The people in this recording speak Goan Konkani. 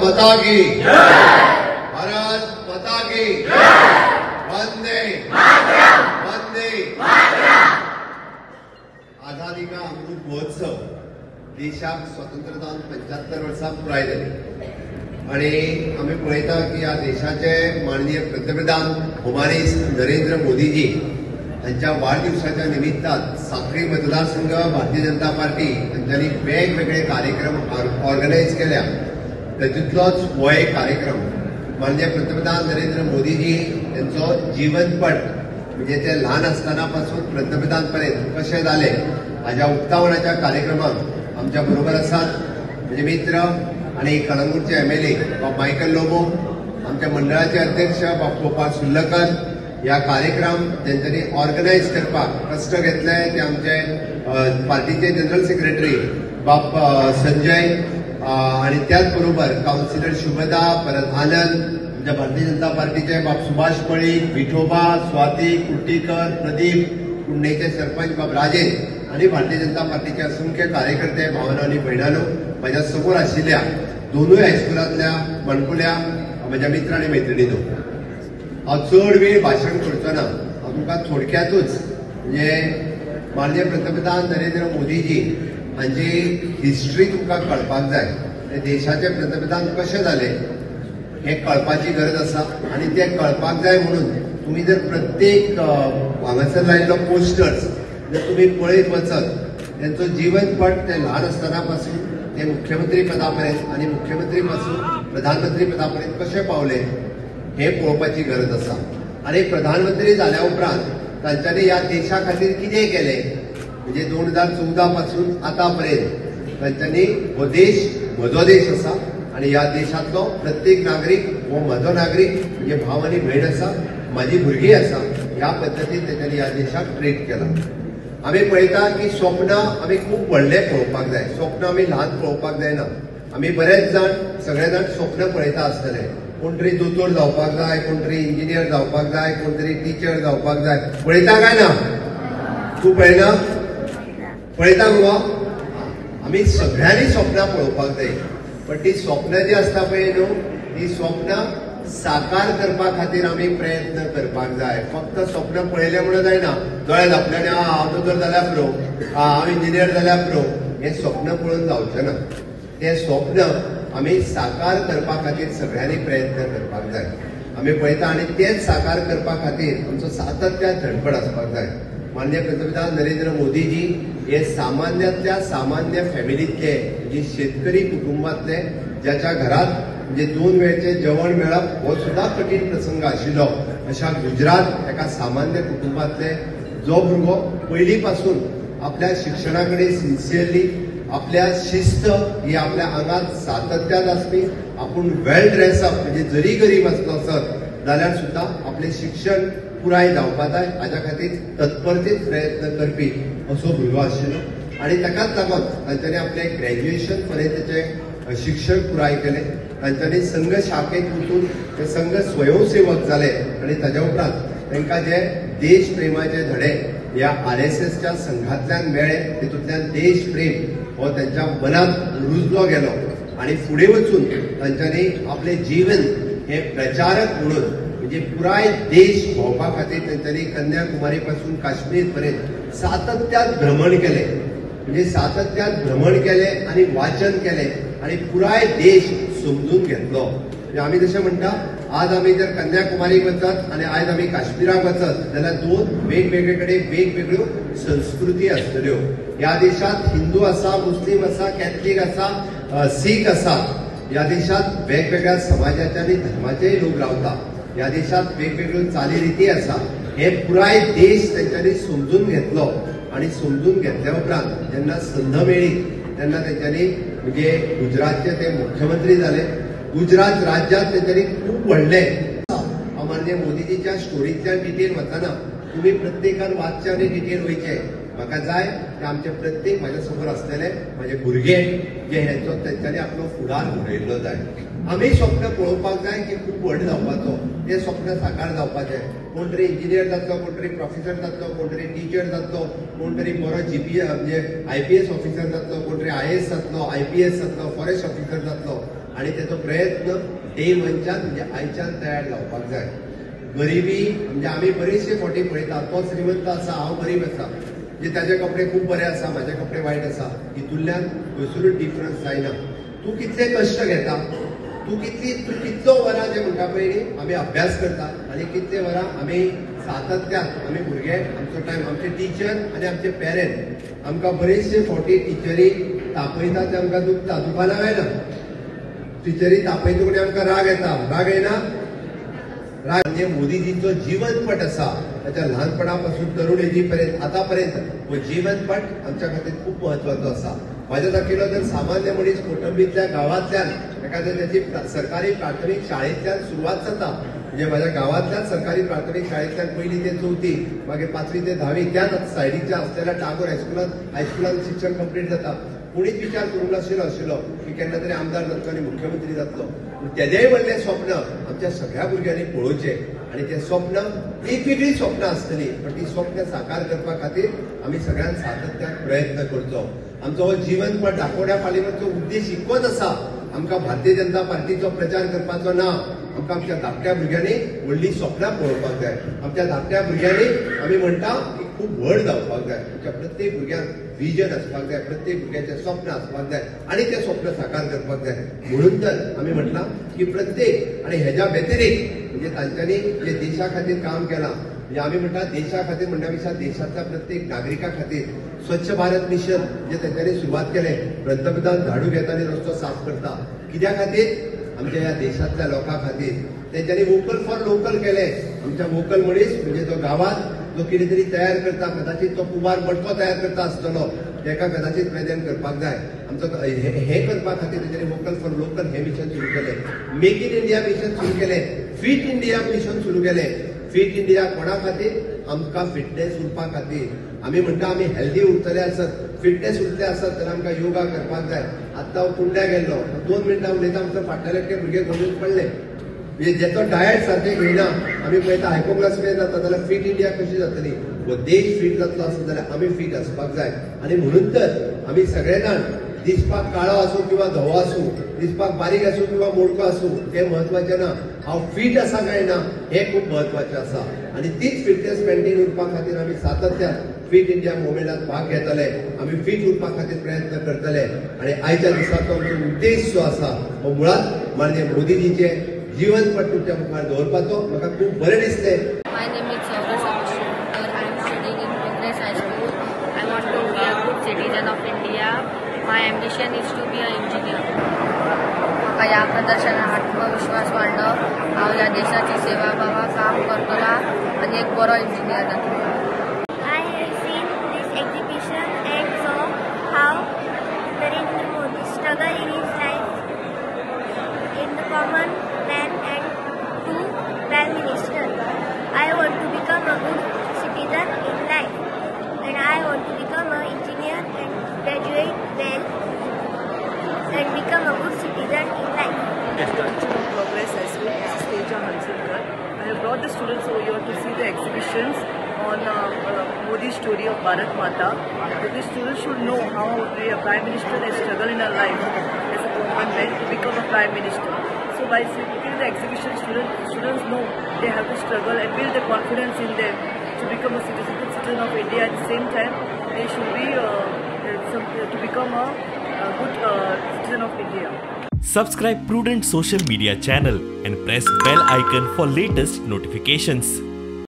माता की जय, भारत माता की जय, वंदे मातरम, वंदे मातरम। आझादी का अमृत महोत्सव देशाक स्वतंत्र जावन 75 वर्सां पुराय जाली आनी आमी पळयता की ह्या देशाचे माननीय पंतप्रधान हुमानीस नरेंद्र मोदीजी हांच्या वाडदिवसाच्या निमित्तान साखळी मतदारसंघ भारतीय जनता पार्टी हांच्यांनी वेगवेगळे कार्यक्रम ऑर्गनायज केल्या। तातूंतलोच हो एक कार्यक्रम माननीय पंतप्रधान नरेंद्र मोदीजी यांचो जीवनपट म्हणजे ते ल्हान आसतना पासून पंतप्रधान पर्यंत कशे जाले हाज्या उक्तावणाच्या कार्यक्रमाक आमच्या बरोबर आसात म्हणजे मित्र आनी कळंगूटचे एमएलए बाब मायकल लोबो, आमच्या मंडळाचे अध्यक्ष बाब गोपाळ सुर्लकर। ह्या कार्यक्रम तेंच्यांनी ऑर्गनायज करपाक कश्ट घेतले ते आमचे पार्टीचे जनरल सेक्रेटरी बाब संजय आणि त्याच बरोबर कावन्सिलर शुभदा, परत आनंद, आमच्या भारतीय जनता पार्टीचे बाब सुभाष पळीक, विठोबा, स्वाती कुट्टीकर, प्रदीप, कुंडेचे सरपंच बाब राजेश आणि भारतीय जनता पार्टीचे असंख्य कार्यकर्ते, भावानो आनी भयणांनो, म्हज्या समोर आशिल्ल्या दोनूय हायस्कुलांतल्या माणकुल्या म्हज्या मित्र आनी मैत्रिणींनो, हांव चड वेळ भाशण करचो ना। हांव तुमकां थोडक्यातूच म्हणजे माननीय पंतप्रधान नरेंद्र मोदीजी हांची हिस्ट्री तुमकां कळपाक जाय, ते देशाचे पंतप्रधान कशे जाले हें कळपाची गरज आसा आनी तें कळपाक जाय म्हणून तुमी जर प्रत्येक हांगासर लायिल्लो पोस्टर्स जर तुमी पळयत वचत तेंचो जीवनपट ते ल्हान आसतना पासून ते मुख्यमंत्री पदा पर्यंत आनी मुख्यमंत्री पासून प्रधानमंत्री पदा पर्यंत कशे पावले हें पळोवपाची गरज आसा। आनी प्रधानमंत्री जाल्या उपरांत तांच्यांनी ह्या देशा खातीर कितें केलें म्हणजे 2014 पासून आतां पर्यंत तांच्यांनी हो देश म्हजो देश आसा आनी ह्या देशांतलो प्रत्येक नागरीक हो म्हजो नागरीक म्हणजे भाव आनी भयण आसा, म्हाजी भुरगीं आसा, ह्या पद्दतीन तांच्यांनी ह्या देशाक ट्रीट केला। आमी पळयता की स्वप्न आमी खूब व्हडलें पळोवपाक जाय, स्वप्न आमी ल्हान पळोवपाक जायना। आमी बरेच जाण सगळे जाण स्वप्न पळयता आसतले, कोण तरी दोतोर जावपाक जाय, कोण तरी इंजिनियर जावपाक जाय, कोण तरी टिचर जावपाक जाय। पळयता काय ना? तूं पळयना? पळयता मुगो? आमी सगळ्यांनी स्वप्नां पळोवपाक जाय, पण ती स्वप्नां जी आसता पळय न्हू, ती स्वप्नां साकार करपा खातीर आमी प्रयत्न करपाक जाय। फक्त स्वप्न पळयलें म्हणून जायना, दोळे धांपले आनी हांव दोतोर जाल्यार पुरो, हांव इंजिनियर जाल्यार पुरो, हें स्वप्न पळोवन जावचें ना। तें स्वप्न आमी साकार करपा खातीर सगळ्यांनी प्रयत्न करपाक जाय। आमी पळयता आनी तेच साकार करपा खातीर आमचो सातत्यान धडपड आसपाक जाय। माननीय पंतप्रधान नरेंद्र मोदीजी हे सामान्यांतल्या सामान्य फॅमिलींतले म्हणजे शेतकरी कुटुंबांतले, ज्याच्या घरात म्हणजे 2 वेळचे जेवण मेळप हो सुद्दां कठीण प्रसंग आशिल्लो, अशा गुजरात एका सामान्य कुटुंबांतले जो भुरगो पयलीं पासून आपल्या शिक्षणा कडेन सिन्सियरली, आपल्या शिस्त ही आपल्या आंगात सातत्यान आसपी, आपूण वेल ड्रेसअप म्हणजे जरी गरीब आसलो आसत जाल्यार सुद्दां आपलें शिक्षण पुराय जावपा जाय हाज्या खातीर तत्परतेन प्रयत्न करपी असो भुरगो आशिल्लो आनी ताकाच लागून तांच्यांनी आपलें ग्रॅज्युएशन पर्यंतचें शिक्षण पुराय केलें। तांच्यांनी संघ शाखेंत वचून ते संघ स्वयंसेवक जाले आनी ताज्या उपरांत तांकां जे देश प्रेमाचे धडे ह्या आरएसएसच्या संघांतल्यान मेळ्ळे, तितूंतल्यान देशप्रेम हो तांच्या मनांत रुजलो गेलो आनी फुडें वचून तांच्यांनी आपलें जीवन हें प्रचारक म्हणून म्हणजे पुराय देश भोंवपा खातीर तांच्यांनी कन्याकुमारी पासून काश्मीर पर्यंत सातत्यान भ्रमण केलें, म्हणजे सातत्यान भ्रमण केलें आनी वाचन केलें आनी पुराय देश समजून घेतलो। म्हणजे आमी जशें म्हणटा आज आमी जर कन्याकुमारीक वचत आनी आयज आमी काश्मीराक वचत जाल्यार 2 वेगवेगळे कडेन वेगवेगळ्यो संस्कृती आसतल्यो। ह्या देशांत हिंदू आसा, मुस्लीम आसा, कॅथलीक आसा, सीख आसा, ह्या देशांत वेगवेगळ्या समाजाचे आनी धर्माचेय लोक रावता, ह्या देशांत वेगवेगळ्यो चालीरिती आसा। हे पुराय देश तेंच्यांनी समजून घेतलो आनी समजून घेतल्या उपरांत जेन्ना संद मेळ्ळी तेन्ना तेंच्यांनी म्हणजे गुजरातचे ते मुख्यमंत्री जाले। गुजरात राज्यांत तेंच्यांनी खूब व्हडले माननीय मोदीजीच्या स्टोरींतल्यान डिटेल वचना, तुमी प्रत्येकान वाचचे आनी डिटेल वयचे। म्हाका जाय ते आमचे प्रत्येक म्हाज्या समोर आसतले म्हाजे भुरगे जे हेंचो तेंच्यांनी आपलो फुडार घडयल्लो जाय। आमी स्वप्न पळोवपाक जाय की खूब व्हड जावपाचो, तें स्वप्न साकार जावपाचें। कोण तरी इंजिनियर जातलो, कोण तरी प्रोफेसर जातलो, कोण तरी टिचर जातलो, कोण तरी बरो जीपी म्हणजे आयपीएस ऑफिसर जातलो, कोण तरी आयएएस जातलो, आयपीएस जातलो, फॉरेस्ट ऑफिसर जातलो। आनी तेचो प्रयत्न डे वनच्यान म्हणजे आयच्यान तयार जावपाक जाय. गरिबी म्हणजे आमी बरेचशे फावटी पळयता, तो श्रीमंत आसा, हांव गरीब आसा, म्हणजे ताजे कपडे खूब बरे आसा, म्हाजे कपडे वायट आसा, हितूंतल्यान खंयसरूच डिफरन्स जायना. तूं कितले कश्ट घेता, तूं कितलो वरां जे म्हणटा पळय न्ही आमी अभ्यास करता आनी कितले वरां आमी सातत्यान आमी भुरगे आमचो टायम आमचे टिचर आनी आमचे पेरंट आमकां बरेचशे फावटी टिचरी तापयता ते आमकां दुखता. दुखाना काय ना? टिचरी तापयता कोणी आमकां राग येता. राग येना? राग म्हणजे मोदीजींचो जीवनपट आसा, ताच्या ल्हानपणा पासून तरुण एजी पर्यंत आतां पर्यंत हो जीवनपट आमच्या खातीर खूब म्हत्वाचो आसा. म्हाज्या दाखयलो जर सामान्य मनीस कोटंबींतल्या गांवांतल्यान एखाद्या त्याची सरकारी प्राथमीक शाळेंतल्यान सुरवात जाता, म्हणजे म्हाज्या गांवांतल्यान सरकारी प्राथमीक शाळेंतल्यान पयली ते चवथी, मागीर पांचवी ते धावी, त्याच सायडीच्या असलेल्या टागोर हायस्कुलान शिक्षण कंप्लीट जाता. कोणीच विचार करूंक नाशिल्लो आशिल्लो की केन्ना तरी आमदार जातलो आनी मुख्यमंत्री जातलो. पूण तेजेय व्हडलें स्वप्न आमच्या सगळ्या भुरग्यांनी पळोवचें आनी तें स्वप्न वेगवेगळीं स्वप्नां आसतलीं, पण ती स्वप्न साकार करपा खातीर आमी सगळ्यान सातत्यान प्रयत्न करचो. आमचो हो जीवनपट दाखोवण्या फाटलो उद्देश इतकोच आसा, आमकां भारतीय जनता पार्टीचो प्रचार करपाचो ना, आमकां आमच्या धाकट्या भुरग्यांनी व्हडलीं स्वप्नां पळोवपाक जाय. आमच्या धाकट्या भुरग्यांनी आमी म्हणटा की खूब व्हड जावपाक जाय. आमच्या प्रत्येक भुरग्यांक विजन आसपाक जाय, प्रत्येक भुरग्याचें स्वप्न आसपाक जाय आनी तें स्वप्न साकार करपाक जाय. म्हणून तर आमी म्हटलां की प्रत्येक आनी हेज्या व्यतिरिक्त म्हणजे तांच्यांनी जे देशा खातीर काम केलां, म्हणजे आमी म्हणटा देशा खातीर म्हणण्या पेक्षा देशांतल्या प्रत्येक नागरिका खातीर स्वच्छ भारत मिशन जे तांच्यांनी सुरवात केलें, पंतप्रधान झाडू घेता आनी रस्तो साफ करता, कित्या खातीर? आमच्या ह्या देशांतल्या लोकां खातीर. तेंच्यांनी वोकल फॉर लोकल केलें. आमच्या वोकल मनीस म्हणजे जो गांवांत जो कितें तरी तयार करता, कदाचित तो कुमार मटको तयार करता आसतलो, ताका कदाचित प्रेजेंट करपाक जाय. आमचो हे करपा खातीर तेंच्यांनी वोकल फॉर लोकल हें मिशन सुरू केलें, मेक इन इंडिया मिशन सुरू केलें, फिट इंडिया मिशन सुरू केलें. फिट इंडिया कोणा खातीर? आमकां फिटनेस उरपा खातीर. आमी म्हणटा आमी हेल्दी उरतले आसत, फिटनेस उरतले आसत जाल्यार आमकां योगा करपाक जाय. आत्तां हांव कुंड्या गेल्लो, 2 मिनटां उलयता आमच्या फाटल्यान एकटे भुरगे घोळून पडले. म्हणजे जेचो डायट सारकें घेयना, आमी पळयता हायपोग्लायसिमिया जाता जाल्यार फिट इंडिया कशी जातली? हो देश फिट जातलो आसत जाल्यार आमी फिट आसपाक जाय. आनी म्हणून तर आमी सगळे जाण दिसपाक काळो आसूं किंवा धवो आसूं, दिसपाक बारीक आसूं किंवा मोडको आसूं, तें म्हत्वाचें ना, हांव फिट आसा काय ना हें खूब म्हत्वाचें आसा. आनी तीच फिटनेस मेंटेन उरपा खातीर आमी सातत्यान फिट इंडिया मुवमेंटात भाग घेतले, आमी फिट उरपा खातीर प्रयत्न करतले. आनी आयच्या दिसाचो आमचो उद्देश जो आसा हो मुळांत माननीय मोदीजीचें जीवनपट तुमच्या मुखार दवरपाचो. म्हाका खूब बरें दिसलें. My name is Saurabh Savarkar. I am studying in Progress High School. I want to be a good citizen of India. My ambition is to be an engineer. म्हाका ह्या प्रदर्शनात आत्मविश्वास वाडलो. हांव ह्या देशाची सेवा बाबा काम करतलो आनी एक बरो इंजिनियर जातलो. I have seen this exhibition and saw how Narendra Modi struggled in his life in the common man and to Prime Minister. I want to become a good citizen in life and I want to become an engineer and graduate well and become a good citizen in life. Teacher of Progress High School, this is Teja Hansulkar. I have brought the students over here to see the exhibitions on Modi's story of Bharat Mata. That the students should know how the Prime Minister has struggled in her life as a common man to become a Prime Minister. So by looking at the exhibition, students know they have to struggle and build the confidence in them to become a citizen of India. At the same time, they should be to become a good citizen of India. Subscribe Prudent Social Media channel and press bell icon for latest notifications.